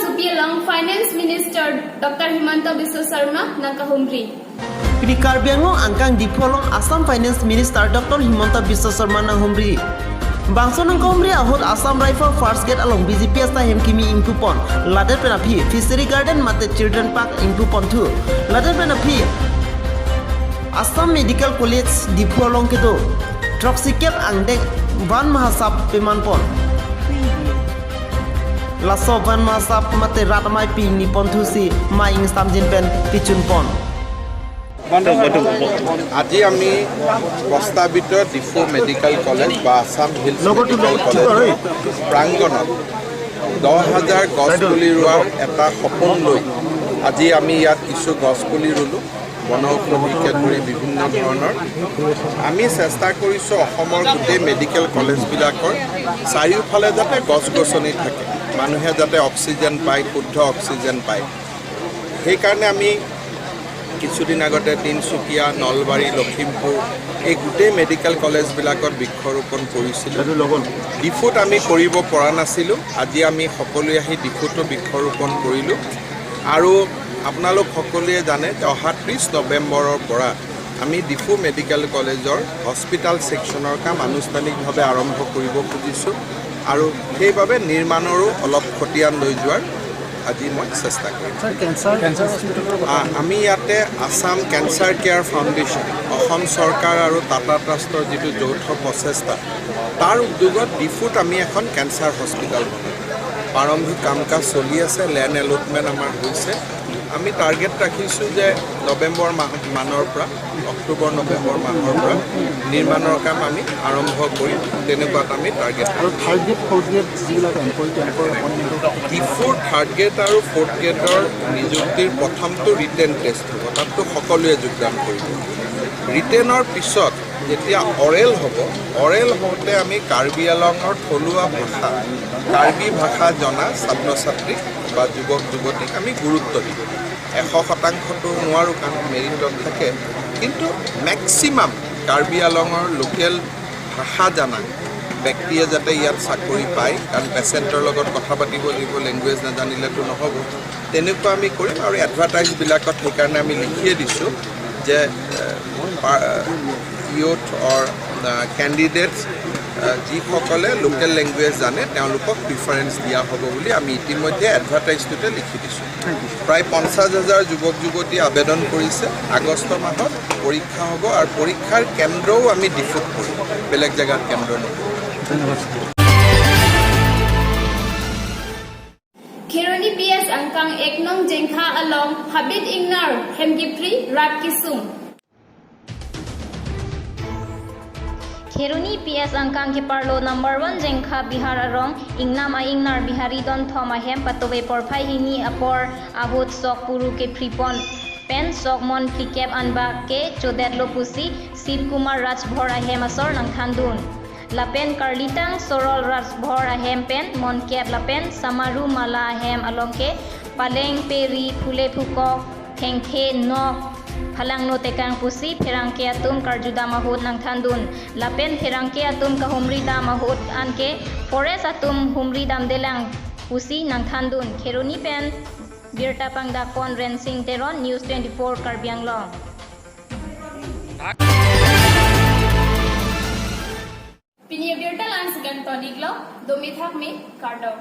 Jupi along Finance Minister Dr. Himanta Biswa Sarma nangkahumri. Pini Karbi Anglong angkang Diphu along Assam Finance Minister Dr. Himanta Biswa Sarma nang humri. Bangso nang kahumri ahut Assam Rifle First Gate along BJP asta hemkimi ingpupon lader pena phi Fishery Garden mate Children Park ingpupon thu lader pena phi Assam Medical College Diphu along kedo Troxy Cap angdeng Van Mahasap peman pon laso Van Mahasap mate ratmai pi ni pon thu si ma ing samjin pen pichun pon. আজি আমি প্ৰস্তাৱিত Diphu medical college বা Assam hills medical কলেজৰ প্ৰাংগণত 10,000 গছ পুলি ৰোৱাৰ এটা সপোন লৈ আজি আমি ইয়াত কিছু গছ পুলি ৰুলোঁ, বনৌষধিকে ধৰি বিভিন্ন ধৰণৰ। আমি চেষ্টা কৰিছোঁ অসমৰ গোটেই মেডিকেল কলেজবিলাকৰ চাৰিওফালে যাতে গছ গছনি থাকে, মানুহে যাতে অক্সিজেন পায়, শুদ্ধ অক্সিজেন পায়। সেইকাৰণে আমি কিছুদিন আগতে তিনিচুকীয়া, নলবাৰী, লখিমপুৰ এই গোটেই মেডিকেল কলেজবিলাকত বৃক্ষৰোপণ কৰিছিলোঁ। ডিফুত আমি কৰিব পৰা নাছিলোঁ। আজি আমি সকলোৱে আহি ডিফুতো বৃক্ষৰোপণ কৰিলোঁ। আৰু আপোনালোক সকলোৱে জানে যে অহা 30 নৱেম্বৰৰ পৰা আমি ডিফু মেডিকেল কলেজৰ হস্পিটেল ছেকশ্যনৰ কাম আনুষ্ঠানিকভাৱে আৰম্ভ কৰিব খুজিছোঁ আৰু সেইবাবে নিৰ্মাণৰো অলপ খতিয়ান লৈ যোৱাৰ আজি মই চেষ্টা কৰিম। আমি ইয়াতে Assam cancer care foundation, Assam চৰকাৰ আৰু টাটা ট্ৰাষ্টৰ যিটো যৌথ প্ৰচেষ্টা, তাৰ উদ্যোগত ডিফুত আমি এখন কেঞ্চাৰ হস্পিটেল বনাম। প্ৰাৰম্ভিক কাম কাজ চলি আছে, লেণ্ড এলটমেণ্ট আমাৰ হৈছে। আমি টাৰ্গেট ৰাখিছোঁ যে নৱেম্বৰ মাহ মানৰ পৰা, অক্টোবৰ নৱেম্বৰ মাহৰ পৰা নিৰ্মাণৰ কাম আমি আৰম্ভ কৰিম। তেনেকুৱাত আমি টাৰ্গেট আৰু থাৰ্ড গ্ৰেড, ফ'ৰ্থ গ্ৰেড যিবিলাক এমপ্লয়ী, তেওঁলোকৰ এপইণ্টমেণ্টৰ ডিফুৰ থাৰ্ড গ্ৰেড আৰু ফ'ৰ্থ গ্ৰেডৰ নিযুক্তিৰ প্ৰথমটো ৰিটেন টেষ্ট হ'ব, তাততো সকলোৱে যোগদান কৰিব। ৰিটেনৰ পিছত যেতিয়া অৰেল হ'ব, অৰেল হওঁতে আমি কাৰ্বি আলঙৰ থলুৱা ভাষা, কাৰ্বি ভাষা জনা ছাত্ৰ ছাত্ৰীক বা যুৱক যুৱতীক আমি গুৰুত্ব দিম। 100%তো নোৱাৰোঁ, কাৰণ মেৰিটত থাকে, কিন্তু মেক্সিমাম কাৰ্বি আলঙৰ লোকেল ভাষা জানা ব্যক্তিয়ে যাতে ইয়াত চাকৰি পায়, কাৰণ পেচেণ্টৰ লগত কথা পাতিব লাগিব, লেংগুৱেজ নাজানিলেতো নহ'ব। তেনেকুৱা আমি কৰিম। আৰু এডভাৰটাইজবিলাকত সেইকাৰণে আমি লিখিয়ে দিছোঁ যে ইউথ অৰ কেণ্ডিডেটছ যিসকলে লোকেল লেংগুৱেজ জানে, তেওঁলোকক প্ৰিফাৰেঞ্চ দিয়া হ'ব বুলি আমি ইতিমধ্যে এডভাৰটাইজটোতে লিখি দিছোঁ। প্ৰায় 50,000 যুৱক যুৱতী আবেদন কৰিছে। আগষ্ট মাহত পৰীক্ষা হ'ব আৰু পৰীক্ষাৰ কেন্দ্ৰও আমি ডিফুত কৰিম, বেলেগ জেগাত কেন্দ্ৰ নকৰোঁ। ধন্যবাদ। Kheroni PS angkang eknong jengkha along Habit Ingnar Hemgipri Rat Kisum. Kheroni PS angkang ke parlo number 1 jengkha Bihar arong ingnam a ingnar Bihari don thoma hem patowe porphai hini apor ahut sok puru ke fripon pen sok mon flikep anba ke chodet lo pusi Shiv Kumar Rajbhor ahem asor nangthandun lapen karlitang sorol Rajbhor ahem pen mon kep lapen samaru mala ahem along ke paleng peri phule phukok thengthe nok phalang no tekang pusi pherangke atum karjuda mahut nangthandun lapen pherangke atum kahumri da mahut anke forest atum humri damdelang pusi nangthandun Kheroni pen Birta Pangda Kon Rensing Teron News 24 Karbi Anglong. Pinia Birta Lans Gan Tonik Lo Domi Thak Me Kardo.